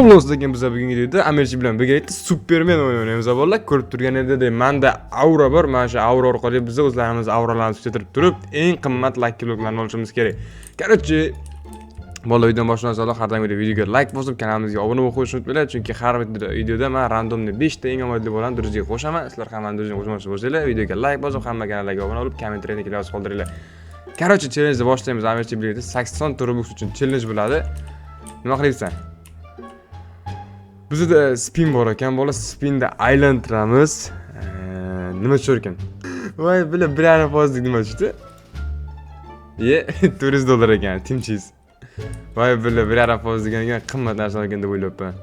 Xullas, lekin biz bugungi videoda Amirchi bilan birgalikda Superman o'yini o'ynaymiz, bolalar. Ko'rib turganingizdek, menda aura bor. Mana shu aura orqali biz o'zlarimiz auralarimizni kuchaytirib turib, eng qimmat lucky bloklarni olishimiz kerak. Короче, bolalar, videoni boshlashdan oldin har doimgidek videoga like bosib, kanalimizga obuna bo'lib qo'yishni unutmanglar, chunki har bitta videoda men рандомный 5 ta eng omadli bolani друзья ga qo'shaman. Sizlar ham mani друзья ga qo'shmoqchi bo'lsanglar, videoga like bosib, hamma kanallarga obuna bo'lib, kommentariyada yozib qoldiringlar. Короче, challenge boshlaymiz. Amirchi bilan 80 Robux uchun challenge bo'ladi. Nima qilyapsan? Bizda spin bor ekan, bola, spinda aylantiramiz. Nima tushar ekan? Voy, bila, 1,5 foizlik nima tushdi? Ye, 400 dollar ekan, Team Cheese. Voy, bila, 1,5% degan ekan, qimmat narsa ekan deb o'ylabman.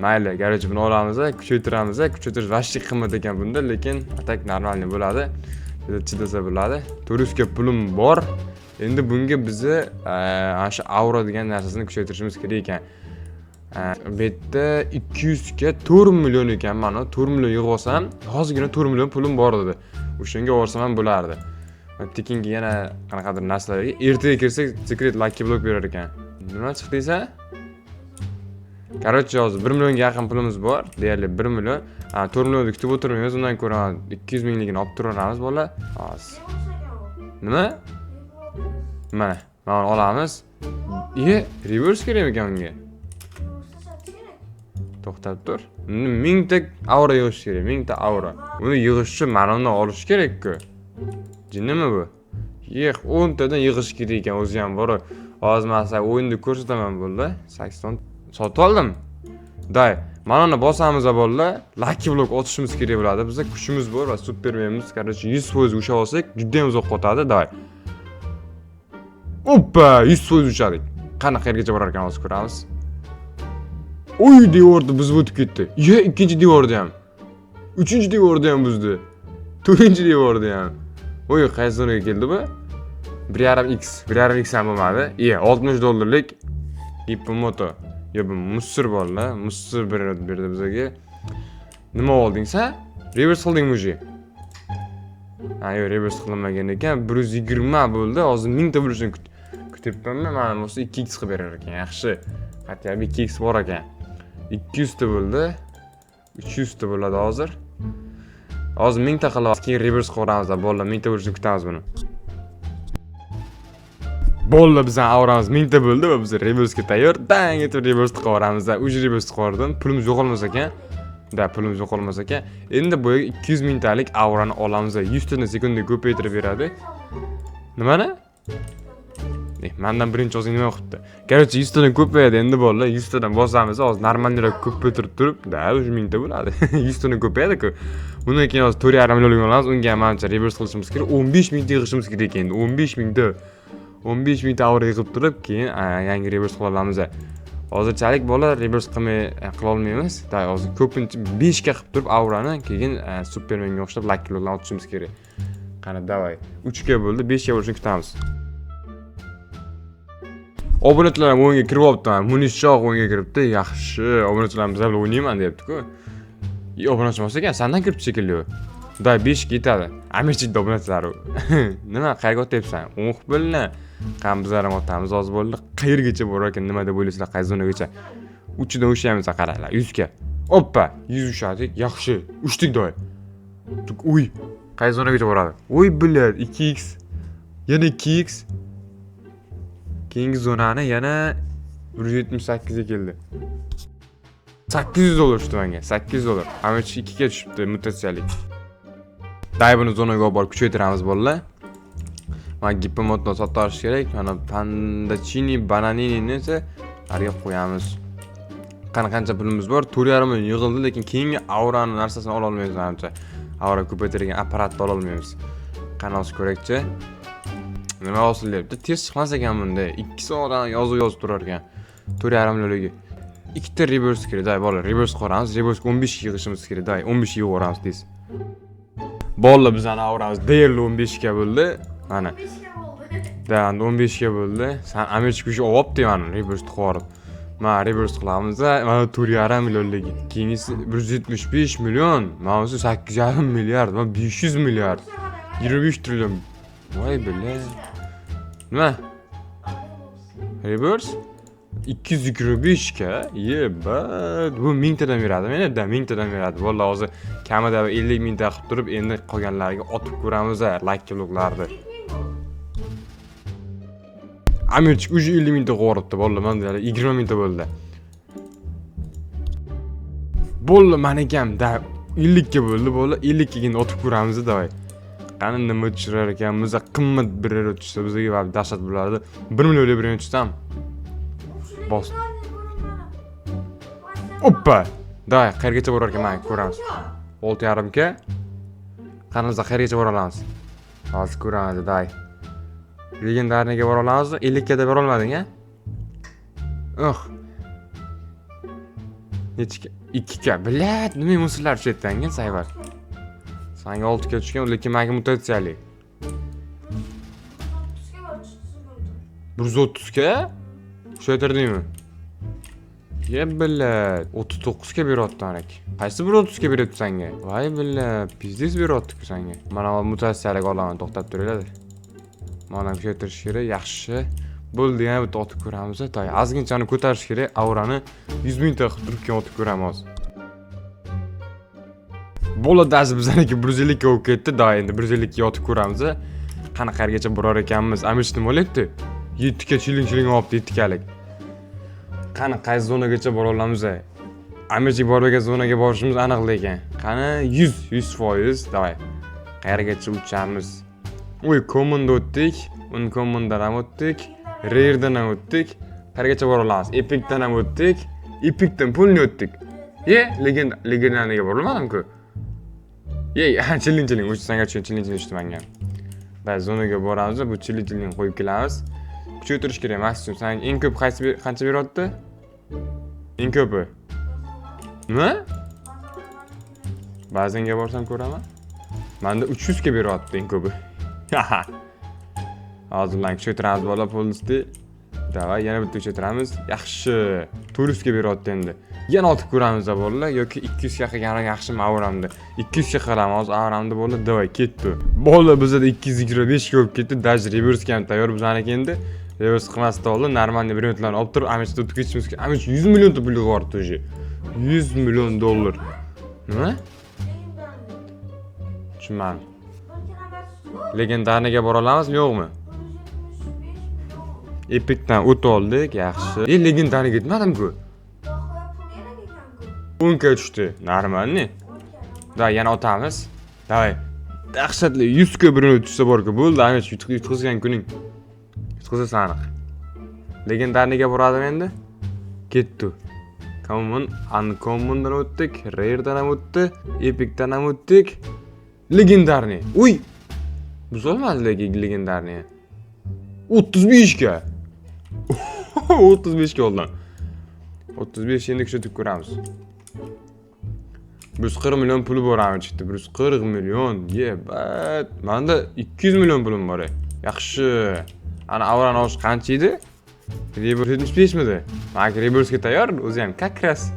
Mayli, короче, buni olamiz, kuchaytiramiz. Kuchaytirish вообще qimmat ekan bunda, lekin а так нормальный bo'ladi. Chidasa bo'ladi. 400 ga pulim bor. Endi bunga bizni ana shu aura degan narsasini kuchaytirishimiz kerak ekan. Bu yerda 200 ga 4 million ekan, mana 4 million yig'ib olsam, hozirgina 4 million pulim bor dedi. O'shanga olsam ham bo'lardi. Tekinga yana qanaqadir narsalarga ertaga kirsak, secret lucky block berar ekan. Nima chiqdi deysan? Короче, hozir 1 millionga yaqin pulimiz bor, deyarli 1 million. Ha, 4 millionni kutib o'tirmaymiz, undan ko'ra 200 mingligini olib turaveramiz, bola. Hozir. Nima? Mana, mana olamiz. Iye, reverse kerak ekan unga. To'xtab tur. Uni 1000 ta aura yig'ish kerak, 1000 ta aura. Uni yig'ish uchun mana undan olish kerak-ku. Jinnimi bu? Yig'ib 10 tadan yig'ish kerak ekan o'zi ham bor. Hozir man sizlarga o'yinda ko'rsataman, bo'ldi. 80 sotib oldim. Day, mana uni bosamiz, bolalar. Lucky block otishimiz kerak bo'ladi. Bizda kuchimiz bor va supermenimiz, короче, 100% ushlab olsak, juda ham uzoq qotadi. Давай. Oppa, 100% ushladik. Qani, qayergacha borar ekan, hozir ko'ramiz. Uy, devorni buzib o'tib ketdi. Ye, ikkinchi devorni ham. Uchinchi devorni ham buzdi. To'rtinchi devorni ham. Oy, qaysi zonaga keldi bu? 1,5 x, 1,5 x ham bo'lmadi. Iye, 60 dollarlik Hippomoto. Yo, bu мусор, bolalar, мусор berdi bizga. Nima olding sen? Reverse qildingmi уже? Ha, yo'q, reverse qilinmagan ekan. 120 bo'ldi. Hozir 1000 ta bo'lishini kutyapmanman. Mana bo'lsa 2x qilib berar ekan. Yaxshi. Хотя бы 2x bor ekan. 200 ta bo'ldi. 300 ta bo'ladi hozir. Hozir 1000 ta qilib, keyin reverse qilib, bolalar, 1000 ta bo'lishini kutamiz buni. Bolalar, bizning auramiz 1000 ta bo'ldi va biz reversega tayyor. Dang etib reverse qilib yuboramiz. Уже reverse qilib yubordim. Pulimiz yo'qolmas ekan. Да, pulimiz yo'qolmas ekan. Endi bu yerga 200 mingtalik aurani olamiz. 100 tadan sekundaga ko'paytirib beradi. Nimani? Mandan birinchi o'zing nima qilibdi? Короче, 100 tadan ko'payadi endi, bolalar. 100 tadan bosamiz, hozir нормальный roq ko'paytirib turib, да, уже 1000 ta bo'ladi. 100 tadan ko'payadi-ku. Undan keyin hozir 4,5 millionlik olamiz. Unga ham manimcha reverse qilishimiz kerak. 15 mingta yig'ishimiz kerak endi. 15 mingta. 15 mingta aura yig'ib turib, keyin yangi reverse qila olamiz. Hozirchalik, bola, reverse qilmay qila olmaymiz. Да, hozir ko'pincha 5 ga qilib turib aurani, keyin Supermenga o'xshab lucky blocklarni otishimiz kerak. Qani, давай. 3 ga bo'ldi, 5 ga bo'lishini kutamiz. Obunachilar ham o'yinga kirib olibdi. Munishoh o'yinga kiribdi. Yaxshi, obunachilar biz bilan o'ynayman deyapti-ku. Obunachi emas ekan, sandan kiribdi shekilli u. Да, 5 ga yetadi. Amirchikda obunachilari u. Nima, qayerga otyapsan? Oh, bilna. Qani, bizlar ham otamiz hozir, bo'ldi. Qayergacha borar ekan, nima deb o'ylaysizlar, qaysi zonagacha? Uchidan ushlaymiz, qaranglar, 100 ga. Oppa, 100 ushladik. Yaxshi. Uchdik, давай. Uy, qaysi zonagacha boradi? Oy, блядь, 2x. Yana 2x. Keyingi zonani yana 178 ga keldi. 800 dollar tushdi menga. 800 dollar. Amirchi 2 ga tushibdi mutatsiyalik. Давай, buni zonaga olib borib kuchaytiramiz, bolalar. Mana gipomotni sotib olish kerak. Mana pandachini bananinini esa nariga qo'yamiz. Qani, qancha pulimiz bor? 4,5 million yig'ildi, lekin keyingi aurani narsasini ola olmaymiz manimcha. Aura ko'paytirgan apparatni ola olmaymiz. Qani, hozir ko'rakchi. Nima hosilyapti? Tez chiqmas ekan bunda. 2 soatdan yozuv yozib turar ekan. 4,5 millionligi. Ikkita reverse kerak. Давай, bolalar, reverse qilamiz. Reverse 15 yig'ishimiz kerak. Давай, 15 yig'ib yuboramiz tez. Bolalar, bizani auramiz deyarli 15 ga bo'ldi. Mana. 15 ga bo'ldi. Да, endi 15 ga bo'ldi. San Amirchik уже olyapti mana reverse qilib yuborib. Mana reverse qilamiz, mana 4,5 millionligi. Keyingisi 175 million, mana bu 8,5 milliard, mana 500 milliard, 25 trillion. Voy, бля. Nima? Reverse? 225 ga. Yebat, bu mingtadan beradi meni, da, mingtadan beradi. Bo'ldi, hozir kamida 50 mingta qilib turib, endi qolganlariga otib ko'ramiz lucky blocklarni. Amirchik уже 50 mingta qo'yibdi, bo'ldi, manda hali 20 mingta bo'ldi. Bo'ldi, maniki ham da 50 ga bo'ldi, bo'ldi, 50 ga endi otib ko'ramiz, давай. Qani, nima tushirar ekanmiz? Qimmat bir yer tushsa bizga va dahshat bo'lardi. 1 millionlik bir tushsam. Bos. Oppa! Давай, qayergacha borar ekan, mana ko'ramiz. 6,5 ga. Qani, biz qayergacha bora olamiz? Hozir ko'ramiz, давай. Легендарный ga bora olamizmi? 50 ga da bora olmading, a? Oh. Nechga? 2 ga. Блядь, nima мусор lar tushyapti, sayvar. Sanga 6 ga tushgan, lekin menga mutatsiyali. Tusga bor, tushdi. 130 ga? Kuchaytirdingmi? Ye, блядь, 39 ga beryapti anak. Qaysi 130 ga beryapti sanga? Voy, блядь, пиздец beryapti-ku sanga. Mana bu mutatsiyalik olaman, to'xtab turinglar. Mana kuchaytirish kerak, yaxshi. Bo'ldi, yana bitta otib ko'ramiz. Toy, ozginchani ko'tarish kerak, aurani 100 mingta qilib turib keyin otib ko'ramiz hozir. Bo'ldi, даже bizaniki 150 ga bo'lib ketdi. Да, endi 150 ga otib ko'ramiz. Qani, qayergacha borar ekanmiz? Amish nima bo'lyapti? 7 ga chiling chiling olibdi, 7 galik. Qani, qaysi zonagacha bora olamiz? Amirchik borgan zonaga borishimiz aniq lekin. Qani, 100, 100%, давай. Qayergacha uchamiz? Uy, Commonda o'tdik, Uncommondan ham o'tdik, Rare'dan ham o'tdik. Qayergacha bora olamiz? Epicdan ham o'tdik. Epicdan pulni o'tdik. Ye, lekin легендарный ga bora olmadim-ku. Ye, chiling chiling, o'sha sanga tushgan chiling chiling tushdi menga. Va zonaga boramiz, bu chiling chiling qo'yib kelamiz. Kuchaytirish kerak maksimum. San eng ko'p qaysi qancha beryapti? Eng ko'pi. Nima? Ba'zanga borsam ko'raman. Manda 300 ga beryapti eng ko'pi. Hozir ularni kuchaytiramiz, bola, полностью. Давай, yana bitta kuchaytiramiz. Yaxshi. 400 ga beryapti endi. Yana otib ko'ramiz, bolalar, yoki 200 ga qilganim yaxshimi auramni? 200 ga qilamiz hozir auramni, bolalar. Давай, ketdi. Bola, bizada 225 ga bo'lib ketdi. Даже reverse ham tayyor bizaniki endi. Reverse qilmasdan oldin нормальный brendlarni olib turib, Amichda o'tib ketishimiz kerak. Amich 100 million pul yig'yapti уже. 100 million dollar. Nima? Tushunmadim. Легендарный ga bora olamizmi, yo'qmi? Epicdan o't oldik, yaxshi. E, легендарный ga ketmadim-ku. 10 ga tushdi. Нормальный. Да, yana otamiz. Давай. Dahshatli 100 ga birini tushsa borku, bo'ldi, Amich yutqizgan kuning. Yutqizasan aniq. Легендарный ga boradim endi. Ketdi. Common, Uncommondan o'tdik, Rare'dan ham o'tdi, Epicdan ham o'tdik. Легендарный. Uy! Buzolmadi lekin легендарный. 35 ga. 35 ga oldim. 35, endi kuchaytirib ko'ramiz. 140 million puli bor chiqdi. 140 million. Yebat. Menda 200 million pulim bor. Yaxshi. Ana aurani olish qancha edi? Reverse 75 midi? Maniki reverse'ga tayyor, o'zi ham как раз.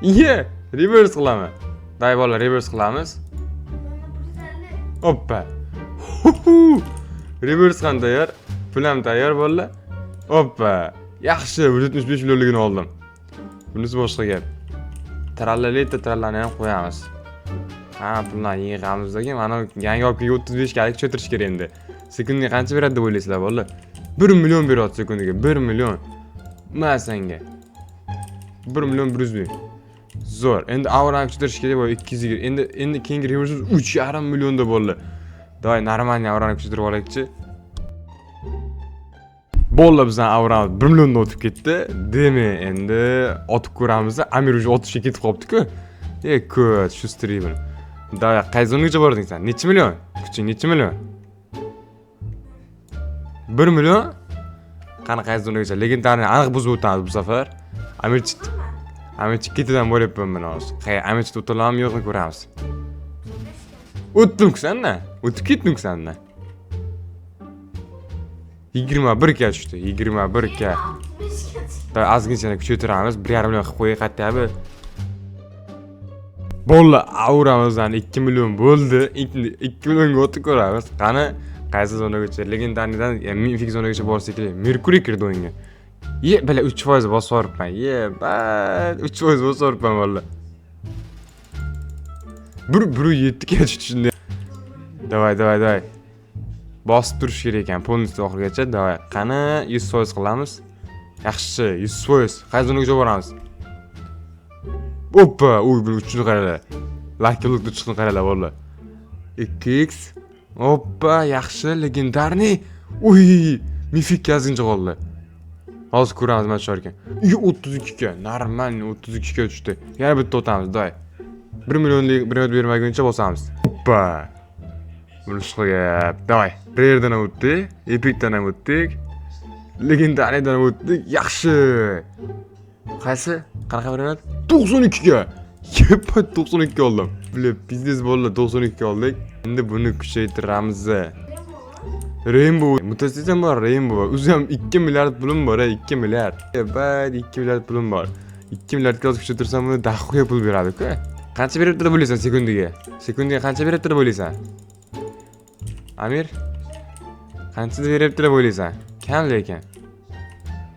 Ye, reverse qilaman. Давай, bola, reverse qilamiz. Oppa. Reverse ham tayyor, pul ham tayyor, bolalar. Oppa. Yaxshi, 175 millionligini oldim. Bunisi boshqa gap. Trallaletta trallani ham qo'yamiz. Ha, pullarni yig'amiz lekin mana yangi olib kelgan 35 galik kuchaytirish kerak endi. Sekundiga qancha beradi deb o'ylaysizlar, bolalar? 1 million beryapti sekundiga, 1 million. Ma senga. 1 million 100 ming. Zo'r. Endi aurani kuchaytirish kerak bo'ldi 220. Endi keyingi reversimiz 3,5 millionda bo'ldi. Давай, нормальный aurani kuchaytirib olaylikchi. Bo'ldi, bizning auramiz 1 milliondan o'tib ketdi. Demak, endi otib ko'ramiz. Amir уже otishga ketib qolibdi-ku. E, ko't, шустрый buni. Давай, qaysi zonagacha bording sen? Necha million? Kuching necha million? 1 million? Qani, qaysi zonagacha? Легендарный aniq buzib o'tamiz bu safar. Amirchi Amirchi ketidan boryapman men hozir. Qay Amirchi o'talammi, yo'qmi, ko'ramiz. O'tdim-ku sandan. O'tib ketdim-ku sandan. 21 ga tushdi. 21 ga. Давай, ozgincha kuchaytiramiz. 1,5 million qilib qo'yay qaytyapti. Bo'ldi, auramizdan 2 million bo'ldi. 2 millionga o'tib ko'ramiz. Qani, qaysi zonagacha? Легендарный dan mifik zonagacha borsak kerak. Merkuriy kirdi o'yinga. Ye, бля, 3% bosib yuboribman. Ye, ba, 3% bosib yuboribman valla. 1,7 ga tushdi shunday. Давай, давай, давай. Bosib turish kerak ekan, полностью oxirigacha. Давай, qani 100% qilamiz. Yaxshi, 100%. Qaysi zonagacha boramiz? Oppa, uy, buni uchini qaranglar. Lucky Blockda uchini qaranglar, bolalar. 2x. Oppa, yaxshi, легендарный. Uy, мифик ozgincha qoldi. Hozir ko'ramiz nima tushar ekan. Uy, 32 ga, нормальный 32 ga tushdi. Yana bitta o'tamiz, давай. 1 millionlik bir bermaguncha bosamiz. Oppa. Buni gap. Давай. Rare'dan ham o'tdik, Epic'dan ham o'tdik. Легендарный dan ham o'tdik. Yaxshi. Qaysi? Qanaqa variant? 92 ga. Yepa, 92 ga oldim. Бля, пиздец bo'ldi, 92 ga oldik. Endi buni kuchaytiramiz. Rainbow mutatsiya bor, Rainbow. O'zi ham 2 milliard pulim bor, 2 milliard. Eba, 2 milliard pulim bor. 2 milliardga hozir kuchaytirsam, buni дохуя pul beradi-ku. Qancha berib deb o'ylaysan sekundiga? Sekundiga qancha berib deb o'ylaysan? Amir? Qancha berib deb o'ylaysan? Kam lekin.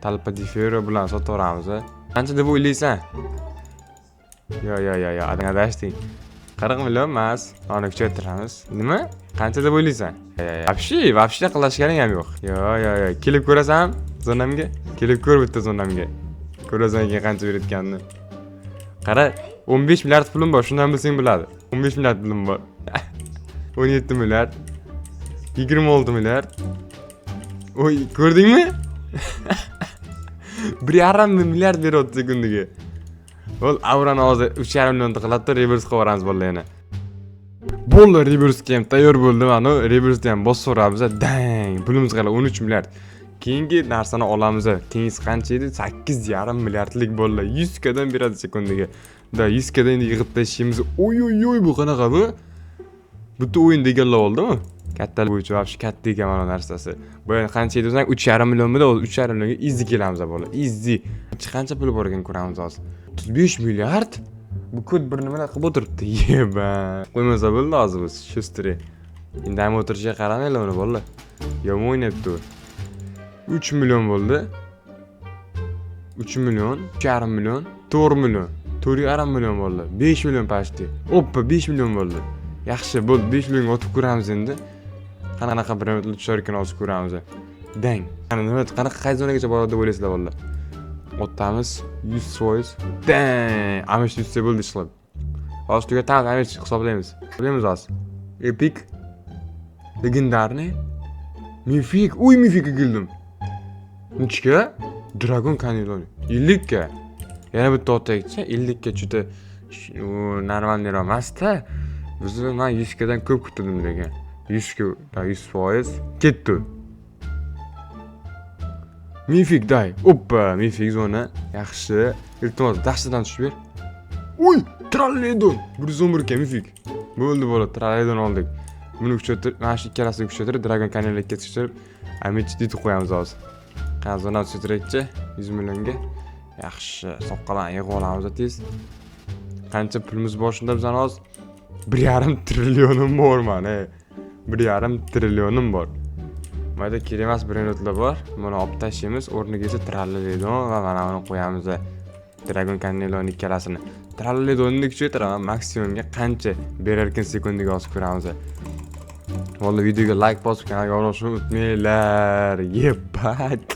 Talpa Differo bilan sotib yuboramiz. Qancha deb o'ylaysan? Yo, yo, yo, yo, adashding. 40 million emas. Uni kuchaytiramiz. Nima? Qancha deb o'ylaysan? Вообще, вообще qilashganing ham yo'q. Yo, yo, yo, kelib ko'rasan zonamga? Kelib ko'r bitta zonamga. Ko'rasan keyin qancha berayotganini. Qara, 15 milliard pulim bor, shundan bilsang bo'ladi. 15 milliard pulim bor. 17 milliard. 26 milliard. Oy, ko'rdingmi? 1,5 milliard beryapti sekundiga. Bo'l, aurani hozir 3,5 millionta qiladi, reverse qilib yuboramiz bolalar yana. Bo'ldi, reverse'ga ham tayyor bo'ldi mana, reverse'ni ham bosib yuboramiz. Dang, pulimiz qara, 13 milliard. Keyingi narsani olamiz. Keyingisi qancha edi? 8,5 milliardlik bo'ldi. 100 kadan beradi sekundiga. Да, 100 kadan endi yig'ib tashlaymiz. Oy, oy, oy, bu qanaqa bu? Butun o'yinda egallab oldimi? Katta bo'yicha вообще katta ekan mana narsasi. Bu endi qancha edi o'zi? 3,5 millionmidi? O'zi 3,5 millionga easy kelamiz bola. Easy. Qancha puli bor ekan ko'ramiz hozir. 35 milliard? Bu kod bir nimalar qilib o'tiribdi. Yeba. Qo'ymasa bo'ldi hozir biz. Шустрый. Indamay o'tirishiga qaramanglar uni bolalar. Yomon o'ynayapti u. 3 million bo'ldi. 3 million, 3,5 million, 4 million, 4,5 million bo'ldi. 5 million почти. Oppa, 5 million bo'ldi. Yaxshi, bo'ldi, 5 millionga o'tib ko'ramiz endi. Qanaqa bir tushar ekan hozir ko'ramiz. Dang. Qani nima, qanaqa, qaysi zonagacha boradi deb o'ylaysizlar bolalar? Otamiz 100%. Dang. Amish 100 bo'ldi ishqilib. Hozir tugatamiz, Amish, hisoblaymiz. Hisoblaymiz hozir. Epic. Легендарный. Мифик. Uy, мифик ka keldim. Nechga? Dragon Canyon. 50 ga. Yana bitta otaylikchi, 50 ga juda нормальный roq emas-da. Bizni men 100 gadan ko'p kutdim lekin. 100 ga, 100% ketdi. Мифик дай. Oppa, мифик zona. Yaxshi. Iltimos, dahshatdan tushib ber. Uy, Tralledon. 111 ga мифик. Bo'ldi bola, Tralledon oldik. Buni kuchaytirib, mana shu ikkalasini kuchaytirib, Dragon Canyonga kuchaytirib, Amich ditib qo'yamiz hozir. Qani zona tushiraylikchi 100 millionga. Yaxshi, soqqalarni yig'ib olamiz tez. Qancha pulimiz bor shunda bizani hozir? 1,5 trillionim bor mani. 1,5 trillionim bor. Mayda kerak emas brainrotlar bor. Buni olib tashlaymiz. O'rniga esa Tralledon va mana buni qo'yamiz. Dragon Canyonning ikkalasini. Tralledonni kuchaytiraman maksimumga qancha berar ekan sekundiga hozir ko'ramiz. Vallahi videoga like bosib, kanalga obuna bo'lishni unutmanglar. Ебать.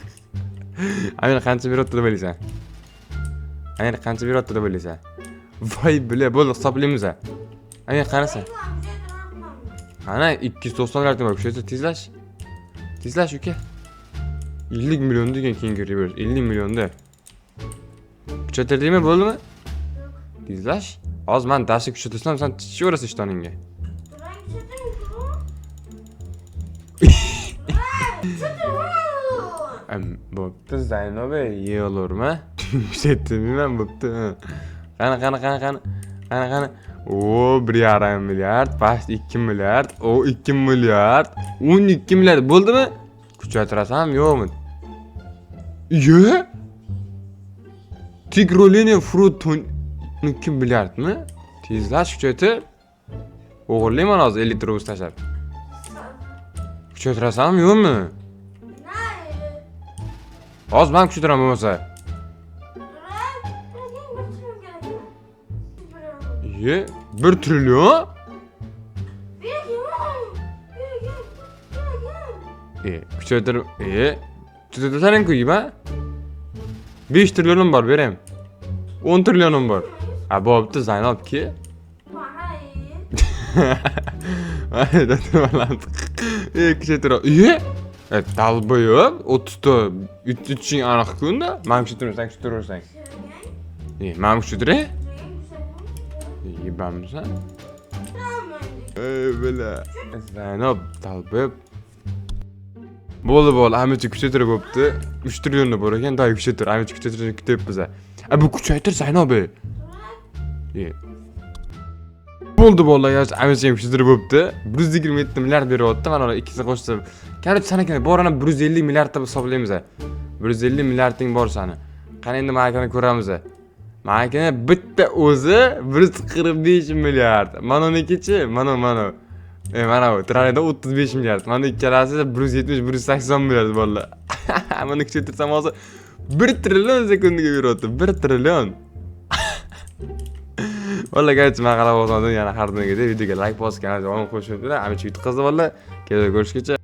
Amir, qancha beryapti deb o'ylaysan? Amir, qancha beryapti deb o'ylaysan? Voy, бля, bo'ldi, hisoblaymiz. Amir, qarasan. Qani 290 milliard bor, kuchaytir, tezlash. Tezlash uka. 50 million degan keyingi reverse 50 millionda. Kuchaytirdingmi, bo'ldimi? Tezlash. Hozir man dashi kuchaytirsam, sen tichaverasan ishtoningga. Ben kuchaytirdim. Bo'pti, Zaynoba, yig'ilurma. Kuchaytirmayman, bo'pti. Qani, qani, qani, qani. Qani, qani. O, 1,5 milliard, почти 2 milliard, o 2 milliard, 12 milliard bo'ldimi? Kuchaytirasanmi, yo'qmi? Iye? Tigroliniya fruit 12 milliardmi? Tezlash, kuchaytir. O'g'irlayman hozir 50 rubl tashlab. Kuchaytirasanmi, yo'qmi? Ne? Hozir men kuchaytiraman bo'lmasa. Turan, bergin, 1 trillion kerak. Bir. Ye, 1 trillion? Bergin, bergin, bergin. E, kuchaytir, e, kuchaytirsaning-ku, yema. 5 trillionim bor, beraymi? 10 trillionim bor. Ha, bo'pti, Zaynab ki. Vay. E, kuchaytir. E, e, долбоёб, 30 ta yutishing aniq kunda. Men kuchaytiraman, sen kuchaytiraversan. Bergin, E, men kuchaytiray? bergin, Yebamisan? Tamam. Ey, бля. Zaynab, долбоёб. Bo'ldi, bo'ldi, amicha kuchaytirib bo'pti. 3 trillionni bor ekan, давай kuchaytir, amicha kuchaytirishni kutyapmiz. A, bu kuchaytir, Zaynab. E. Bo'ldi, bo'ldi, amicha ham kuchaytirib bo'pti. 127 milliard beryapti. Mana ular ikkisi qo'shsa. Короче, sanakini borini 150 milliard deb hisoblaymiz. 150 milliarding bor sani. Qani endi manakini ko'ramiz. Manakini bitta o'zi 145 milliard. Mana unikichi, mana mana. E, mana bu Tranida 35 milliard. Mana ikkalasi 170, 180 milliard bolalar. Buni kuchaytirsam hozir 1 trillion sekundiga beryapti. 1 trillion. Vallahi, короче, men qarab olsam yana har doimgidek videoga like bosib, kanalga obuna qo'shib, amicha yutqazdi bolalar. Kelib ko'rishguncha.